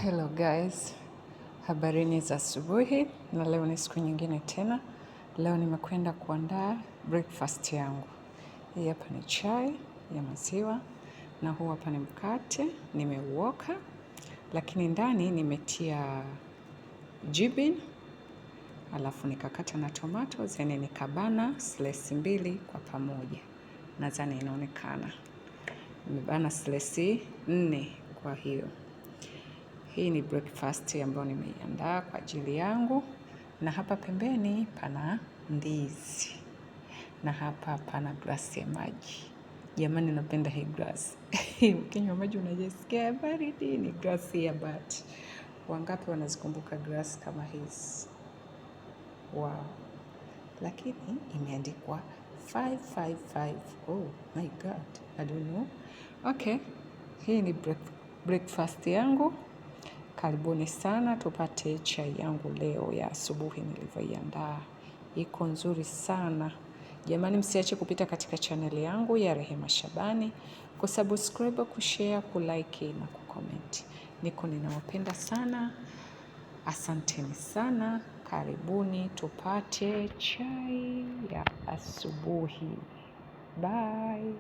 Hello guys, habarini za asubuhi, na leo ni siku nyingine tena. Leo nimekwenda kuandaa breakfast yangu. Hii hapa ni chai ya maziwa na huu hapa ni mkate nimeuoka, lakini ndani nimetia jibin, alafu nikakata na tomato zeni nikabana slice mbili kwa pamoja. Nadhani inaonekana nimebana slice nne kwa hiyo hii ni breakfast ambayo nimeiandaa kwa ajili yangu, na hapa pembeni pana ndizi na hapa pana glasi ya maji. Jamani, napenda hii glasi ukinywa maji unajisikia baridi. Ni glasi ya bati. Wangapi wanazikumbuka glasi kama hizi? Wow! Lakini imeandikwa 555. Oh my God, I don't know. Okay, hii ni breakfast yangu. Karibuni sana tupate chai yangu leo ya asubuhi nilivyoiandaa. Iko nzuri sana. Jamani, msiache kupita katika chaneli yangu ya Rehema Shabani, kusubscribe, kushare, kulike na kucomment. Niko ninawapenda sana. Asanteni sana. Karibuni tupate chai ya asubuhi. Bye.